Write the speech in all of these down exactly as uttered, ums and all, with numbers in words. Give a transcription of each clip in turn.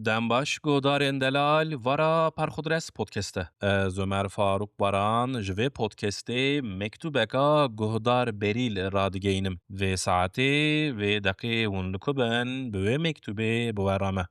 Dem baş, guhdarên delal, vara Perxudres Podcast e. Ez Ömer Faruk Baran ji vê podcastê mektûbeka guhdar berî li radigeynim. Vê saetê, vê deqê hûn li ku bin, bi wê mektûbê bi we re me.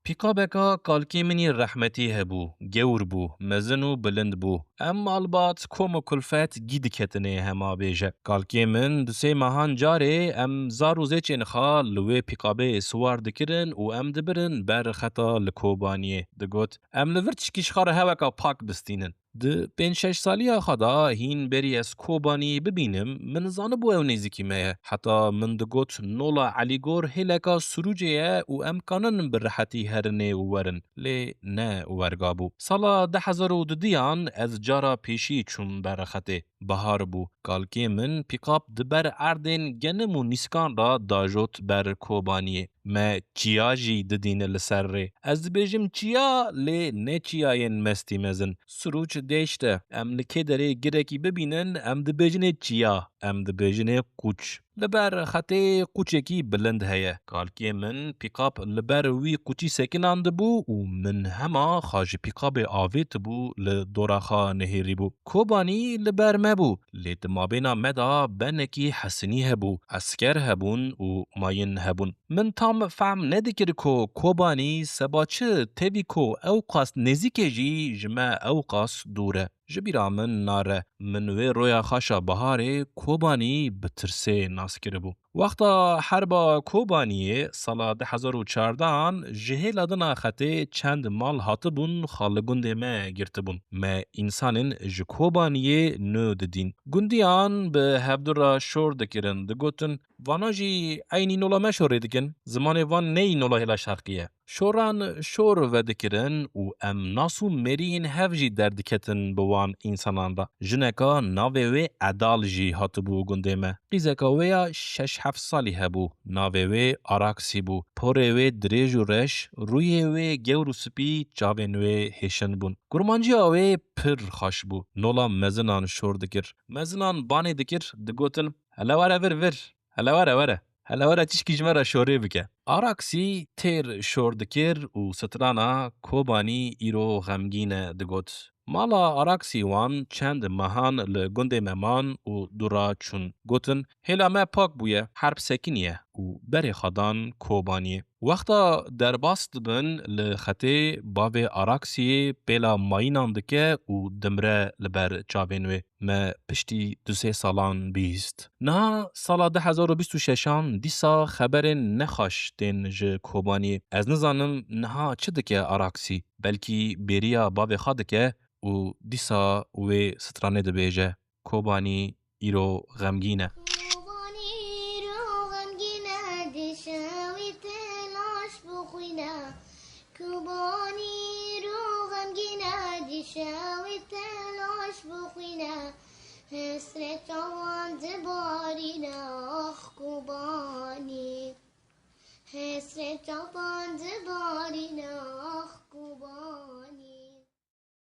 Pîkabeka kalkê min î rehmetî hebû, gewr bû, mezin û bilind bû. Em malbat kom û kulfet gî diketinê hema bêje. Kalkê min du sê mehan carê em zar û zêçên xwe li wê pîkabê siwar dikirin û em dibirin ber xeta li Kobaniyê. Digot, em li vir tişkî ji xwe re heweka pak bistînin. Di pênc şeş saliya xwe de hîn berî ez Kobanî bibînim, min zanibû ew nêzîkî me ye. Heta min digot, nola Elîgor hêleka Sirûcê ye û em kanin bi rehetî herinê û werin. Lê ne werga bû. Sala du hezar û dudiyan ez cara pêşî çûm ber xetê. Bihar bû. Kalkê min pîkap di ber erdên genim û nîskan re dajot ber Kobaniyê. Me çiya jî didîne li ser rê. Ez dibêjim çiya, lê ne çiyayên mestî mezin. Sirûç deşt e. Em li kê derê girekî bibînin, em dibêjinê çiya, em dibêjinê qûç. Li ber xetê qûçekî bilind heye. Kalkê min pîkap li ber wî qûçî sekinandibû û min hema xwe ji pîkabê avêtibû li dora xwe nihêrîbû. Kobanî li ber me bû, lê di mabêna me de benekî hesinî hebû, esker hebûn û mayîn hebûn. Min tam fehm nedikir ku Kobanî seba çi tevî ku ew qas nêzîk e jî ji me ew qas dûr e. Ji bîra min nare. Min wê roya xaşa biharê Kobanî bi tirsê nas kiribû. Wexta herba Kobaniyê sala du hezar û çardehan ji hêla din a xetê çend mal hatibûn xwe li gundê me girtibûn. Me însanên ji Kobaniyê nû didîn. Gundiyan bi hevdu re şor dikirin, digotin, vana jî eynî nola me şorê dikin. Zimanê van neyî nola hêla şerqî ye. Şoran şor vedikirin û em nas û mêriyên hev jî derdiketin bi wan însanan re. Jineka navê wê Edal jî hatibû gundê me. Qîzeka wê ya şeş heft salî hebû. Navê wê Araksî bû. Porê wê dirêj û reş, rûyê wê gewr û spî, çavên wê hêşin bûn. Kurmanciya wê pir xweş bû. Nola mezinan şor dikir. Mezinan banê dikir, digotin, hele were vir vir. Hele were, were. Hele were tişkî ji me re şorê bike. Araksî têr şor dikir û strana Kobanî îro xemgîn e digot. Mala Araksî wan çend mehan li gundê me man û dûra çûn. Gotin, hêla me pak bûye, herb sekiniye û berê xwe dan Kobaniyê. Wexta derbas dibin li xetê bavê Araksiyê pêla mayînan dike û dimre li ber çavên wê. Me piştî du sê salan bihîst. Niha sala du hezar û bîst û şeşan dîsa xeberên nexweş tên ji Kobaniyê. Ez nizanim niha çi dike Araksî. Belkî bêriya bavê xwe dike û dîsa wê stranê dibêje. Kobanî îro xemgîn e. Kobanî îro xemgîn e, dişewî telaş bixwîne. Kobanî îro xemgîn e, dişewî telaş bixwîne. Hesret çawan dibarîne, ax Kobanî. Hesret çawan